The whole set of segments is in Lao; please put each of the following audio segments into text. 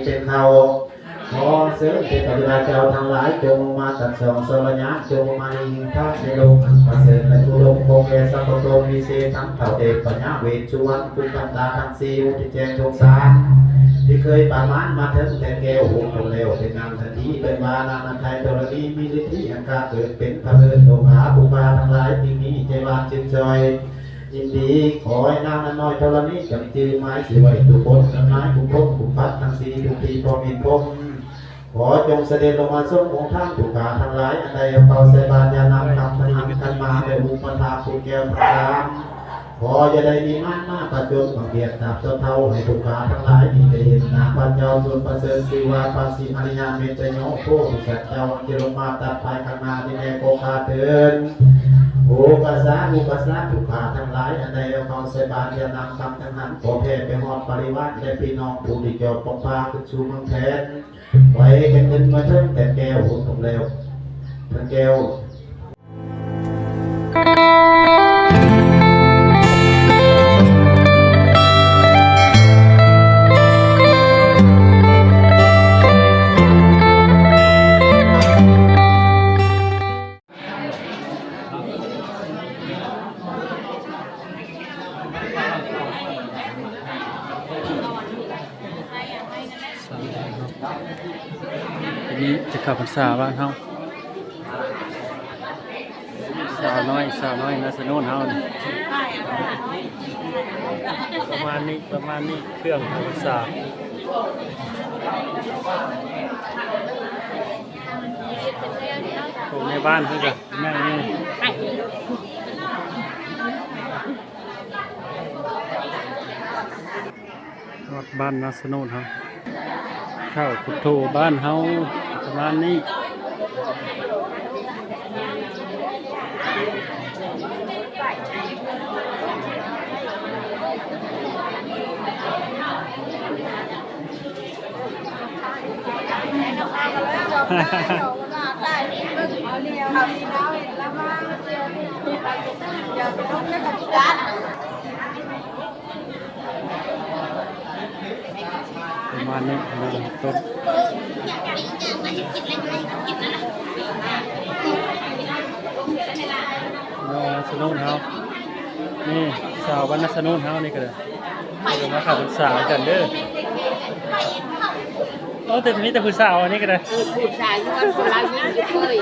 ເປັນເຂົາ. ຂໍເຊີນເທບພະຍາເຈົ້າທັງຫຼາຍ ຈົ່ງມາຕັດສອງສອນລະຍານ ຈົ່ງມາໃຫ້ເຫັນທາງໃນໂລກອັນປະເສີດ ແລະ ອຸດົມຄົງແກ່ສັບພະພົມວິເສດ ທັງທ້າວເທບພະຍາເວດສຸວັນ ກຸມພັນຕາທັງສີ່ ຜູ້ທີ່ແຈ້ງສົງສານ ທີ່ເຄີຍປະມານມາເຖິງແຕ່ແກ້ວຫຸບຄົນແລ້ວ ເປັນນາງທັນທີ ເອີ້ນວ່ານາງນາໄທທໍລະນີ ມີລິດທິອັນກາເກີດເປັນພະເລີດໂລກາ ຜູ້ຂ້າທັງຫຼາຍທີ່ມີໃຈຫວານຊື່ນຊ່ອຍ ຍິນດີ ຂໍໃຫ້ນາງນ້ອຍທໍລະນີ ຈຳຈື່ໝາຍຊື່ໄວ້ທຸກຄົນ ນາງນາຍກຸມພົມ ກຸມພັນທັງສີ່ ທຸກທີ່ພ້ອມເຫັນພົມ ຂໍຈົ່ງສະເດັດລົງມາຊົງອົງທານຜູ້ຂ້າທັງຫຼາຍ ອັນໃດເອົາເຂົ້າໃສ່ບາດຢາດນ້ຳຄຳທັງຫັນຂັນໝາກ ແລະ ອຸປະຖາກຜູ້ແກ້ວທັງສາມ ຂໍຢ່າໄດ້ມີມານມາປະຈົນບັງບຽດຕາບຕໍ່ເທົ່າ ໃຫ້ຜູ້ຂ້າທັງຫຼາຍນີ້ໄດ້ເຫັນໜ້າພະເຈົ້າຊົນປະເສີດ ຊື່ວ່າພະສີອະລິຍະເມດຕະໂຍ ໂພທິສັດເຈົ້າ ທີ່ລົງມາຕັດພາຍຂ້າງໜ້ານີ້ແດ່ ຂໍຂ້າເທີນ. ອຸປະສາ ອຸປະສາ ຜູ້ຂ້າທັງຫຼາຍ ອັນໃດເອົາເຂົ້າໃສ່ບາດຢາດນ້ຳຄຳທັງຫັນ ຂໍແຜ່ໄປຮອດປະລິວານ ແລະ ພີ່ນ້ອງຜູ້ທີ່ຈອບປ່ອງພາຂຶ້ນສູ່ເມືອງແພນ ໄຫວກັນຂຶ້ນມາເຖິງແຕ່ແກ້ວຫຸບຄົງແລ້ວ ເຖິງແກ້ວ. ປີນີ້ຈະເຂົ້າພັນສາບ້ານເຮົາ ສາວນ້ອຍ ສາວນ້ອຍນາສະໂນນເຮົານີ້ ປະມານນີ້ ປະມານນີ້ ເຄື່ອງເຂົ້າພັນສາ ໂອ້ ໃນບ້ານເພິ່ນກະ ນັ່ງຢູ່ ຮອດບ້ານນາສະໂນນເຮົາ ເຂົ້າພຸດໂທບ້ານເຮົາປະມານນີ້ ປະມານນີ້ເນາະ ຕົ້ນ ນ້ອງນາສະໂນນເຮົາ ນີ້ ສາວບ້ານນາສະໂນນເຮົານີ້ກະໄດ້ ເດີນມາເຂົ້າພັນສານຳກັນເດີ. ໂອ້ ແຕ່ມີແຕ່ຜູ້ສາວອັນນີ້ກະໄດ້ ເອີ ຜູ້ຊາຍຢູ່ ອັນຄົນລາວຍິງຢູ່ ເຄີຍ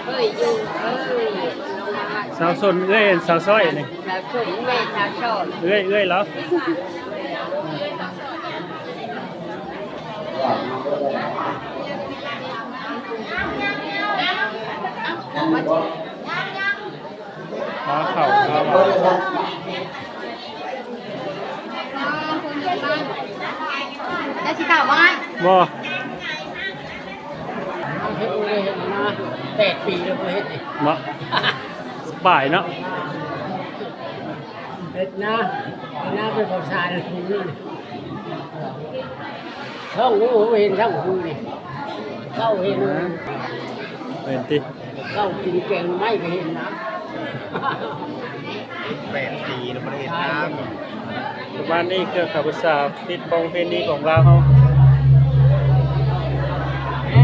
ເຄີຍຢູ່ ເອີ ສາວສົນ ເອື້ອຍ ສາວຊ້ອຍນີ້ ສາວສົນ ແມ່ນສາວຊ້ອຍ ເອື້ອຍ ເອື້ອຍລາວ. ມາເຂົ້າມາ ເຈົ້າຊິເຂົ້າບ້ານບໍ່? ເຮັດ ເຮັດມາແປດປີແລ້ວ ບໍ່ເຮັດນີ້ ເນາະ ສະບາຍເນາະ ເຮັດນາ ເຮັດນາເປັນເຂົ້າສານ. ທ້ອງຮູ້ເຫັນ ທ້ອງຮູ້ນີ້ ເຂົ້າເຫັນ ເຫັນຕິ ເຂົ້າກິນແກງໄມ້ກະເຫັນນະ ແປດປີແລ້ວບໍ່ໄດ້ເຫັນນາ. ປະມານນີ້ ເຄື່ອງເຂົ້າພັນສາ ພິທີປະເພນີຂອງລາວເຮົາ ເອີ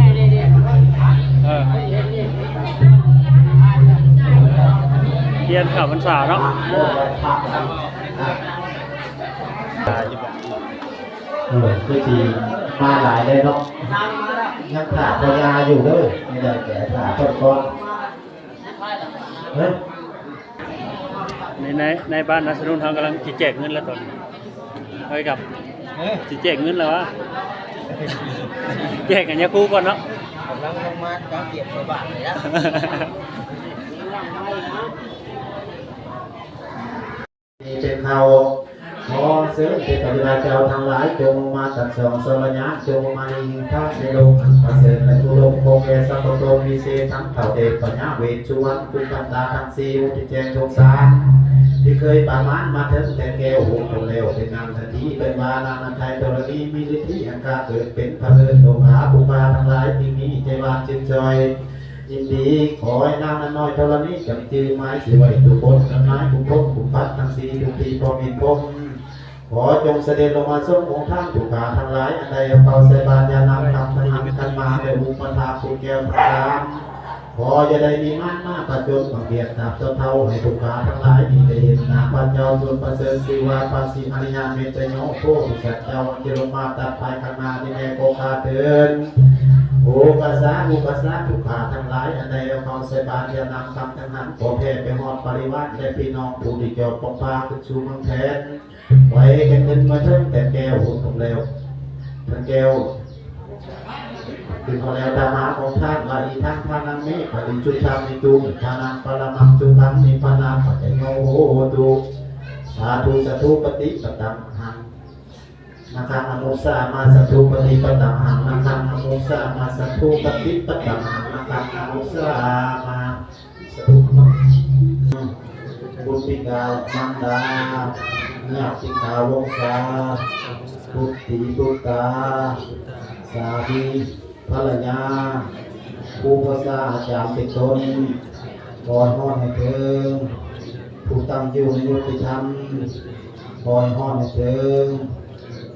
ຮຽນເຂົ້າພັນສາເນາະ. ເອີ ຄືຊິມາຫຼາຍແລ້ວເນາະ ຍັງຖ້າພະຍາຢູ່ເດີ ນີ້ໄດ້ແຕ່ຖ້າເພິ່ນກ່ອນ ເອີ ໃນ ໃນ ໃນບ້ານນາສະໜຸນເຮົາກຳລັງຊິແຈກເງິນແລ້ວຕອນນີ້ ເອີ ຊິແຈກເງິນແລ້ວຫວາ ແຈກໃຫ້ຍາຄູກ່ອນເນາະ ກຳລັງລົງມາຈັດກຽມໃສ່ບາດນີ້ລະ. ນີ້ເປັນເຂົາ ຂໍເຊີນເທບພະຍາເຈົ້າທັງຫຼາຍ ຈົ່ງມາຕັດສອງສອນລະຍານ ຈົ່ງມາໃຫ້ເຫັນທາງໃນໂລກອັນປະເສີດ ແລະ ອຸດົມຄົງແກ່ສັບພະພົມວິເສດ ທັງທ້າວເທບພະຍາເວດສຸວັນ ຄຸນພັນຕາທັງສີ່ ຜູ້ທີ່ແຈ້ງສົງສານ ທີ່ເຄີຍປະມານມາເຖິງແຕ່ແກ້ວຫຸບຄົນແລ້ວ ເປັນນາງທັນທີ ເອີ້ນວ່ານາງນາໄທທໍລະນີ ມີລິດທິອັນກາເກີດເປັນພະເລີດໂລກາ ຜູ້ຂ້າທັງຫຼາຍທີ່ມີໃຈຫວານຊື່ນຊ່ອຍ ຍິນດີ ຂໍໃຫ້ນາງນ້ອຍທໍລະນີ ຈຳຈື່ໝາຍຊື່ໄວ້ທຸກຄົນ ນາງນາຍກຸມພົມ ກຸມພັນທັງສີ່ ຜູ້ທີ່ພ້ອມເຫັນພົມ ຂໍຈົ່ງສະເດັດລົງມາຊົງອົງທ່ານຜູ້ຂ້າທັງຫຼາຍ ອັນໄດ້ເອົາເຂົ້າໃສ່ບາດຢາມນຳຄ່ຳທັງຫັນຂັນໝາກ ແລະອຸປະຖາກຜູ້ແກ້ວທັງສາມ. ຂໍຢ່າໄດ້ມີມານມາຜະຈົນບັງບຽດຕາບຕໍ່ເທົ່າ ໃຫ້ຜູ້ຂ້າທັງຫຼາຍນີ້ໄດ້ເຫັນໜ້າພະເຈົ້າຈຸນປະເສີດ ຊື່ວ່າພະສີອະລິຍະເມດຕະໂຍ ໂພທິສັດເຈົ້າ ທີ່ລົງມາຕັດພາຍຂ້າງໜ້ານີ້ແດ່ກໍຂ້າເທີນ. ໂອກາສາ ໂອກາສາ ຜູ້ຂ້າທັງຫຼາຍ ອັນໄດ້ເອົາເຂົ້າໃສ່ບາດຢາມນຳຄ່ຳທັງຫັນ ຂໍແຜ່ໄປຮອດປະລິວານ ແລະພີ່ນ້ອງຜູ້ທີ່ຈອບປ່ອງພາຂຶ້ນສູ່ເມືອງແຜ່ນ ໄຫວກັນຂຶ້ນມາເທິງແທ່ນແກ້ວ ຂຶ້ນຮອດແລ້ວ ຂຶ້ນຮອດແລ້ວ ທາມາຂອງທ່ານວ່າ ອິທັງ ທານັງ ເມ ປະລິສຸດທັງ ນິຕຸງ ທານັງ ປະລະມັງ ສຸຂັງ ນິບພານາປັດຈະໂຍ ໂຫຕຸ. ສາທຸ ສາທຸ ປະຕິປະຕັງ ອັງ ນະຄັງ ອະມຸສາມາ ສາທຸ ປະຕິປະຕັງ ອັງ ນະຄັງ ອະມຸສາມາ ສາທຸ ປະຕິປະຕັງ ອັງ ນະຄັງ ອະມຸສາມາ. ບຸດພິກາ ມັນດາ ຍາດຕິກາ ວົງສາ ບຸດຕີບຸດຕາ ສາມີ ພັນລະຍາ ຄູພາສາອາຈານເປັນຕົ້ນ ຂໍໃຫ້ຮອດໃຫ້ເຖິງ ຜູ້ຕັ້ງຢູ່ໃນຍຸຕິທຳ ຂໍໃຫ້ຮອດໃຫ້ເຖິງ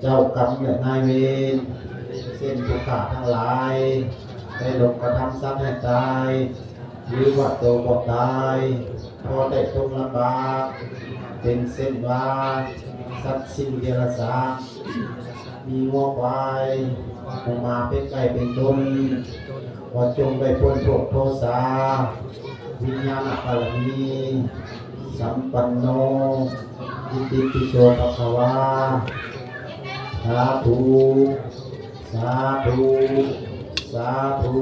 ເຈົ້າກຳ ແລະ ນາຍເວນ ເຊັ່ນຜູ້ຂ້າທັງຫຼາຍ ໄດ້ລົງກະທຳສັດໃຫ້ຕາຍ ຫຼືວ່າໂຕບໍ່ຕາຍ ພໍໄດ້ຕົກລຳບາກ ເປັນເຊັ່ນວ່າ ສັດສິ່ງເດຍລະສານ ມີງົວຄວາຍ ໝູໝາ ເປັດໄກ່ ເປັນຕົ້ນ ຂໍຈົ່ງໄດ້ພົ້ນໂທດໂທສາ ວິນຍານະບາລະມີ ສຳປັນໂນ ອິຕິປິໂສ ພະຄະວາ ສາທຸ ສາທຸ ສາທຸ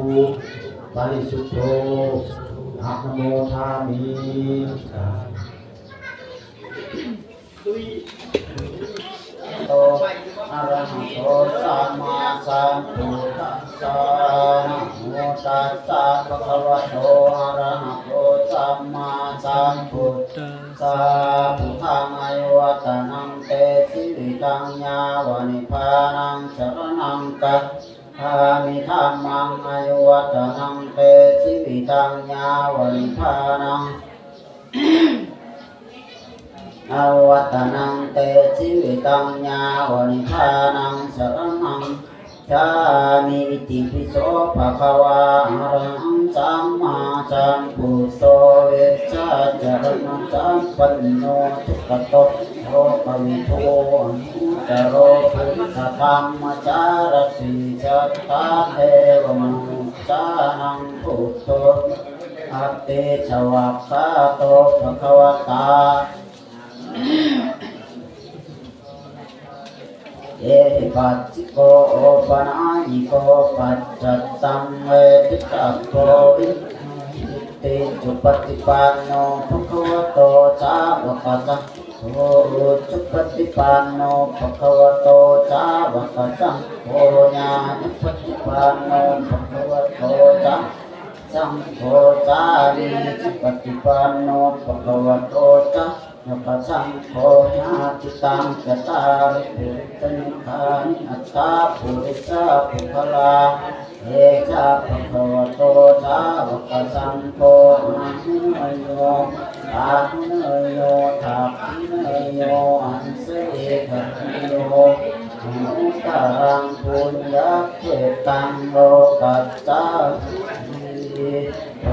ປະລິສຸດໂທ ອະນຸໂມທາມິ. ໂຕ ອະລະຫະໂຕ ສຳມາສຳພຸດທັດສະ ນະໂມຕັດສະ ພະຄະວະໂຕ ອະລະຫະໂຕ ສຳມາສຳພຸດທັດສະ ພຸດທັງ ອາຍຸວັດຕະນັງ ເຕ ຊີວິຕັງ ຍາວະ ນິບພານັງ ສະລະນັງ ກະ ຖາມິ ທຳມັງ ອາຍຸວັດຕະນັງ ເຕ ຊີວິຕັງ ຍາວະ ນິບພານັງ ອາຍຸວັດຕະນັງ ເຕ ຊີວິຕັງ ຍາວະ ນິບພານັງ ສະລະນັງ ກະຈາມິ ອິຕິປິໂສ ພະຄະວາ ອະລະຫັງ ສຳມາສຳພຸດໂທ ວິຊາຈະລະນະສຳປັນໂນ ສຸກະໂຕ ໂລກະວິທູ ອະນຸດຕະໂລ ພຸດທະທຳມະສາລະຖິ ສັດທາເທວະມະນຸດສານັງ ພຸດໂທ ອາຕິສະຫວັກຂາໂຕ ພະຄະວະຕາ ເອຫິປັດສິໂກ ໂອປະນາຍິໂກ ປັດຈັດຕັງ ເວທິຕັບໂພ ວິ ຕິ ສຸປະຕິປັນໂນ ພະຄະວະໂຕ ສາວະກະສັງໂຄ ສຸປະຕິປັນໂນ ພະຄະວະໂຕ ສາວະກະສັງໂຄ ຍາຍະປະຕິປັນໂນ ພະຄະວະໂຕ ສາ ສັງໂຄ ສາມີຈິປະຕິປັນໂນ ພະຄະວະໂຕ ສາວະກະສັງໂຄ ຍະທິຕັງ ຈະຕາລິ ປຸລິສະຍຸກຂານິ ອັດຖະ ປຸລິສະ ປຸກຄະລາ ເອຊະ ພະຄະວະໂຕ ສາວະກະສັງໂຄ ອາຫຸເນໂຍ ອາຫຸເນໂຍ ທັກຂິເນໂຍ ອັນສະລີຄະເນໂຍ ອະນຸດຕະລັງ ປຸນຍະເຂດຕັງ ໂລກັດສາ ໂທ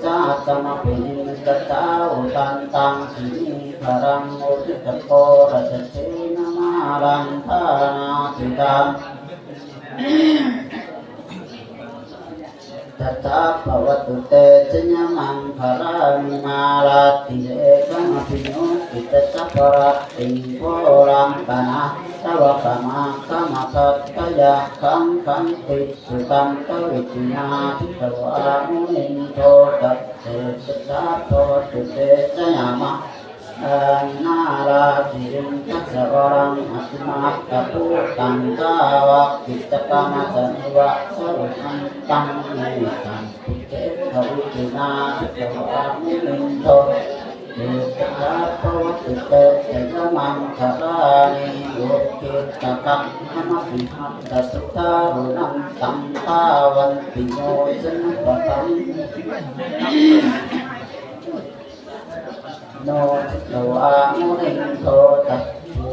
ສາ ສະມະປິ ນິມິດຕະສາ ອຸທັນຕັງ ສິລິຄະລັງ ໂອທິຕະໂກ ລາຊະເສນະມາລັງ ທານາທິດາ ຕັດຖະພະວະຕຸເຕ ຊະຍະມັງຄະລານິ ມາລັດຖິເອກະມະພິໂຍກິດຕະສັບພະລັດຖິໂພລັງກະນາທະວະກະມາຄະມະທັດທະຍັກຂັງ ຂັນຕິສຸຕັນຕະວິຈິນາທິຕະວາມຸນິນໂທ ຕັດເສ ຕັດຖະພະວະຕຸເຕ ຊະຍະມະ ອານາລາສິລິງທັດສະວະລັງ ອະຕິມັດຕະພູຕັງ ທາວະກິດຕະກາມະຊະນິວະສະລຸນັນຕັງ ເມຕັງ ປຸເຕ ທະວິຈິນາທິຕະວາມຸນິນໂທ ເອຕະທາພະວະຕຸເຕ ຊະຍະມັງຄະລານິ ໂອຄິດຕະກັງ ຄະມະພິຫັດຕະສຸທາລຸນັນຕັງ ທາວັນຕິໂຍ ຊະນະປະທັງ ໂນ ທິຕະວາມຸນິນໂທ ຕັດຖູ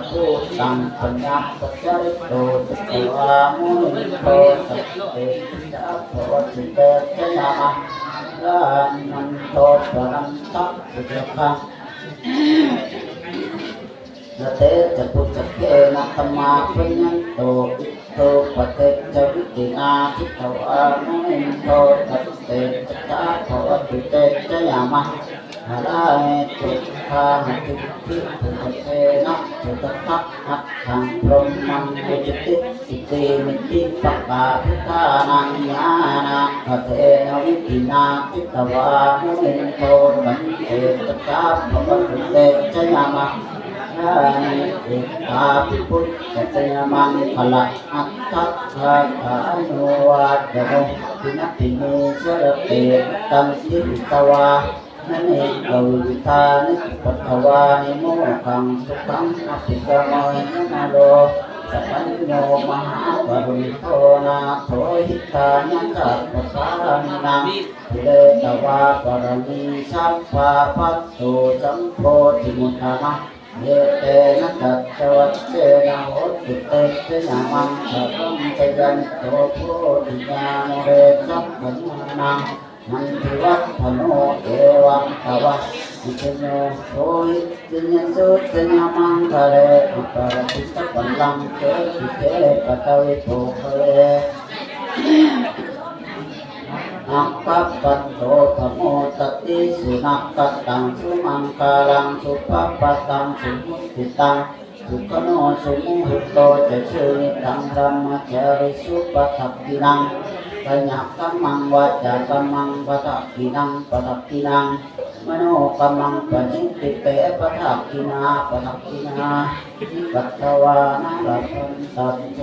ບພູຕັງ ປັນຍາປະຈາລິໂຕ ຈັກກະວາມຸນິນໂທ ສະເຕຊະພະວັດຖຸເຕຊະຍາມະ ລານັນໂທ ປະນັນຕະ ປຸດທະຄັງ ສະເຕຈະພຸດທະເກນະ ທຳມາພະຍັນໂຕ ອິດໂທ ປະເຕຈະວິຕິນາ ຈິກກະວາມຸນິນໂທ ສະເຕຈະພະວັດຕຸເຕຈະຍາມະ ຫະລາເອຕຸທານະທິທິ ພຸດທະເກນະ ສຸດທະທະ ອັດຖັງ ພຣົມມັງ ວິຈິດຕິ ອິຕິ ນິທິ ປະກາພິທານັງ ຍານາກະເທນະ ວິທິນາ ຈິກກະວາມຸນິນໂທ ສະເຕຈະພະວັດຕຸເຕຈະຍາມະ ຍານິ ເອຕາພິພຸດທະ ຊະຍະມັງຄະລະ ອັດຖະກາຖາ ອະນຸວາຈະໂນ ທິນະທິເມ ສະລະເຕ ຕັນຕິ ວິຕະວາ ນະເນກະວິວິທານິ ປັດຖະວານິ ໂມຄັງ ສຸຂັງ ອະພິກຳມະຍະ ມະໂນ ສະປັນໂນ ມະຫາກາລຸນິໂກ ນາໂຖ ຫິຕາຍະ ສັບປະຊານິນາ ປູເຣຕະວາ ປະລະມີສັບພາ ປັດໂຕ ສຳໂພທິມຸດຕະມະ ເອເຕນະ ສັດຈະວັດເຊນະ ໂຫຕຸເຕຊະຍາມັງຄະລັງ ຈະຍັນໂຕ ໂພທິຍາ ມູເຣ ສັກຂະຍານັງ ນັນທິວັດທະໂນ ເອວັງ ຕະວະ ວິຊະໂນ ໂພຫິ ຊະຍະສຸດຊະຍາມັງຄະເລ ອຸປາທິຕະບັນລັງ ເສວິເຄ ປະທະວິໂພຄະເລ ອາກະປັນໂຕ ປະໂມດຕະຕິ ສຸນັກຂະຕັງ ສຸມັງຄະລັງ ສຸພະປະຕັງ ສຸມຸດຕິຕັງ ສຸຂະໂນ ສຸມຸຫຸດໂຕ ຈະ ສຸນິທັງ ບຣະມະຈາຣິສຸ ປະທັກກິນັງ ກາຍະກຳມັງ ວາຈາກຳມັງ ປະທັກກິນັງ ປະທັກກິນັງ ມະໂນກຳມັງ ປະນິທິເຕ ປະທັກກິນາ ປະທັກກິນາ ນິປັດຖະວານະ ລັບພັນຕັນເຕ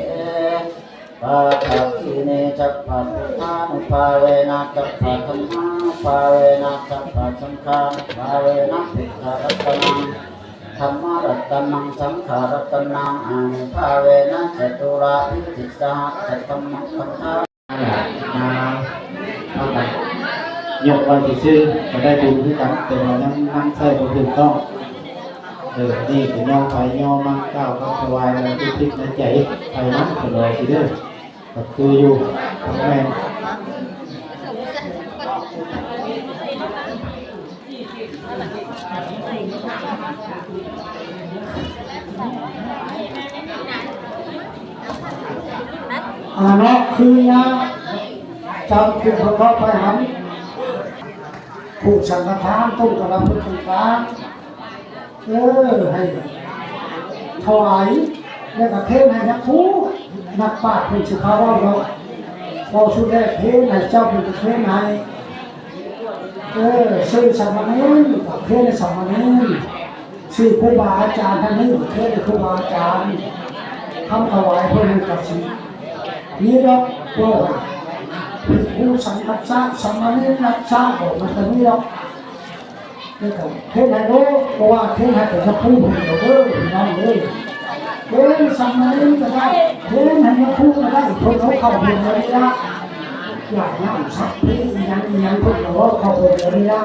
ປະທັກກິເນ ສັບພະພຸດທານຸພາເວນະ ສັບພະທຳມານຸພາເວນະ ສັບພະສັງຄານຸພາເວນະ ພຸດທະລັດຕະນັງ ທຳມະລັດຕະນັງ ສັງຄະລັດຕະນັງ ອານຸພາເວນະ ຈະຕຸລາພິຕິສະຫັດສະທຳມັງ ຄັນທາ ມາ ເຮົາກໍຍົກໄວ້ຊື່ໆ ກໍໄດ້ບຸນຄືກັນ ແຕ່ວ່າຍັງນຳໃຊ້ບໍ່ຖືກຕ້ອງ. ເອີ ອັນນີ້ກໍຍ້ອນໃຜຍ້ອນມັນ ກ່າວຄຳຖວາຍ ແລ້ວອຸທິດໃນໃຈໃຜມັນ ເພິ່ນວ່າຊີ້ເດີ. ກໍຄືຢູ່ ແມ່ນ ອາເນາະ ຄືຍາຈຳເປັນເພິ່ນເນາະ ໄປຫັ້ນ ຜູ້ສັງຄະທານ ຕົງກະລະພຸດຕົງກາງ ເອີ ໃຫ້ຖວາຍ ແລ້ວກໍເທນໃຫ້ນັກຄູ ນັກປາດເພິ່ນຊິພາເວົ້າເນາະ ເວົ້າສຸດແລ້ວ ເທນໃຫ້ເຈົ້າ ເພິ່ນກໍເທນໃຫ້ ເອີ ຊື່ສາມະເນນ ກໍເທນໃຫ້ສາມະເນນ ຊື່ຄູບາອາຈານ ທ່ານນີ້ເທນໃຫ້ຄູບາອາຈານ ຄຳຖວາຍເພິ່ນກໍຊິມີດອກ ເວົ້າວ່າ ພິກຂຸສັງຄັດສະ ສາມະເນນະ ມັນກໍມີດອກ. ເຮັດໃຫ້ໂລດ ເພາະວ່າເຮັດໃຫ້ເປັນພະພູຜູ້ດຽວເດີ ພີ່ນ້ອງເອີຍ. ເຮັດສາມະເນນກໍໄດ້ ເຮັດໃຫ້ພະພູກໍໄດ້ ເພິ່ນເອົາເຂົ້າເພິ່ນເລີຍລະ ຢ່າງນັ້ນ ສັບພີອີຫຍັງອີຫຍັງ ເພິ່ນກໍເອົາເຂົ້າເພິ່ນເລີຍລະ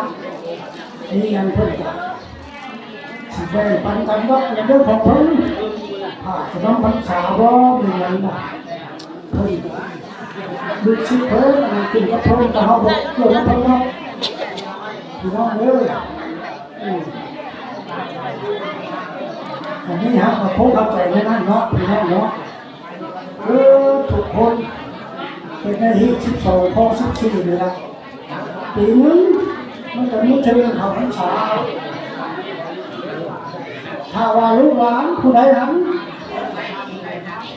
ອີຫຍັງເພິ່ນກໍຊິແບ່ງປັນກັນເນາະ ເລື່ອງຂອງເພິ່ນ ຖ້າຈະນຳພັນສາບໍ່ ແມ່ນຫຍັງນະ. ເພິ່ນລູກສິດເພິ່ນ ອັນນັ້ນຂຶ້ນກັບເພິ່ນ ແຕ່ເຮົາບໍ່ກ່ຽວນຳເພິ່ນເນາະ ພີ່ນ້ອງເອີຍ. ອືມ ອັນນີ້ເຮົາກໍຄົງເຂົ້າໃຈໃນນັ້ນເນາະ ພີ່ນ້ອງເນາະ. ເອີ ທຸກຄົນເປັນໃນຮີດສິບສອງ ຄອງສິບສີ່ນີ້ລະ. ປີໜຶ່ງມັນກໍມີເທື່ອໜຶ່ງເຂົ້າພັນສາ. ຖ້າວ່າລູກຫຼານຜູ້ໃດຫັ້ນ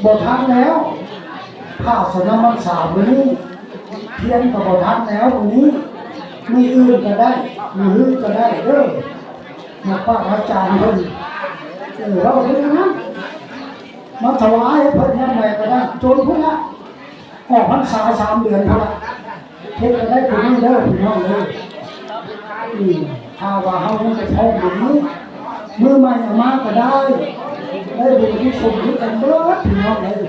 ບໍ່ທັນແລ້ວ ຖ້າສະນຳພັນສາມື້ນີ້ ທຽນກໍບໍ່ທັນແລ້ວມື້ນີ້ ມື້ອື່ນກໍໄດ້ ມື້ຮືກໍໄດ້ເດີ. ມາປະອາຈານເພິ່ນ ເອີ ເວົ້າເລື່ອງນັ້ນ ມາຖວາຍໃຫ້ເພິ່ນຍາມໃດກໍໄດ້ ຈົນພຸ້ນລະ ອອກພັນສາສາມເດືອນພຸ້ນລະ ເຮັດກໍໄດ້ຄືນີ້ເດີພີ່ນ້ອງເດີ. ອືມ ຖ້າວ່າເຮົາຍັງຈະພ້ອມບຸນມື້ ມື້ໃໝ່ເອົາມາກໍໄດ້ ໄດ້ບຸນກຸສົນຄືກັນເບິດພີ່ນ້ອງເອີຍ.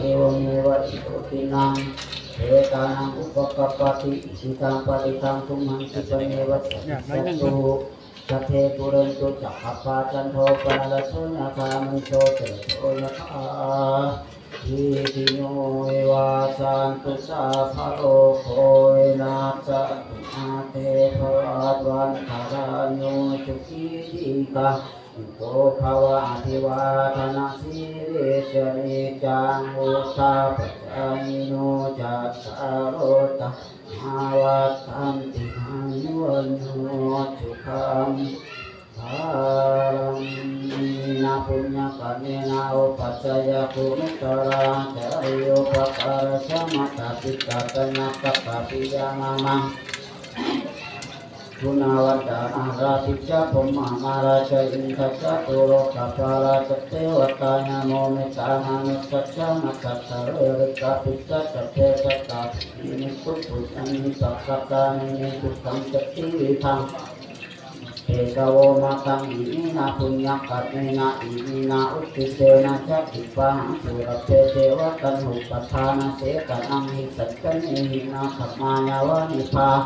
Evaṃ eva ito dinnaṃ petānaṃ upakappati. Icchitaṃ patthitaṃ tumhaṃ khippameva samijjhatu. Sabbe pūrentu saṅkappā cando paṇṇaraso yathā maṇi jotiraso yathā. Sabbītiyo vivajjantu sabbarogo vinassatu mā te bhavatvantarāyo sukhī dīghāyuko bhava. Abhivādanasīlissa niccaṃ vuḍḍhāpacāyino cattāro dhammā vaḍḍhanti āyu vaṇṇo sukhaṃ balaṃ. Iminā puññakammena upajjhāyā guṇuttarā ācariyūpakārā ca mātā pitā ca ñātakā piyā mamaṃ guṇavantā narāpi ca brahmamārā ca indā ca catulokapālā ca devatā yamo mittā manussā ca majjhattā verikāpi ca sabbe sattā bhūtāni bhūtāni bhūtāni bhūtāni bhūtaṃ ca tividhaṃ bhikkhavo mataṃ. Iminā puññakammena iminā uddisena ca khippāhaṃ sulabhe ceva taṇhupādānachedanaṃ. Ye santāne hīnā dhammā yāva nibbānaṃ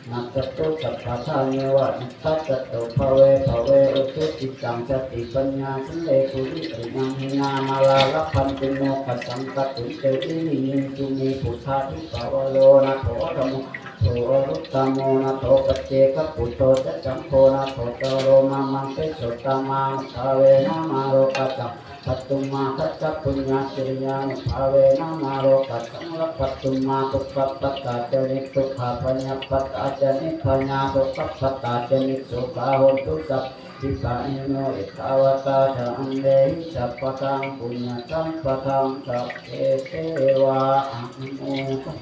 nassantu sabbadā yeva yattha jāto bhave bhave ujucittaṃ satipaññā sallekho viriyamhinā mārā labhantu nokāsaṃ kātuñca viriyesu me. Buddhādhipavaro nātho dhammo dho varuttamo nātho paccekabuddho ca saṅgho nāthottaro mamaṃ tesottamānubhāvena mārokāsaṃ labhantu mā. Dasappuññākiriyānubhāvena mārokāsaṃ labhantu mā. Dukkhappattā ca niddukkhā bhayappattā ca nibbhayā sokappattā ca nissokā hontu sabbepi pāṇino. Ettāvatā ca amhehi sambhataṃ puññasampadaṃ sabbe devā anumodantu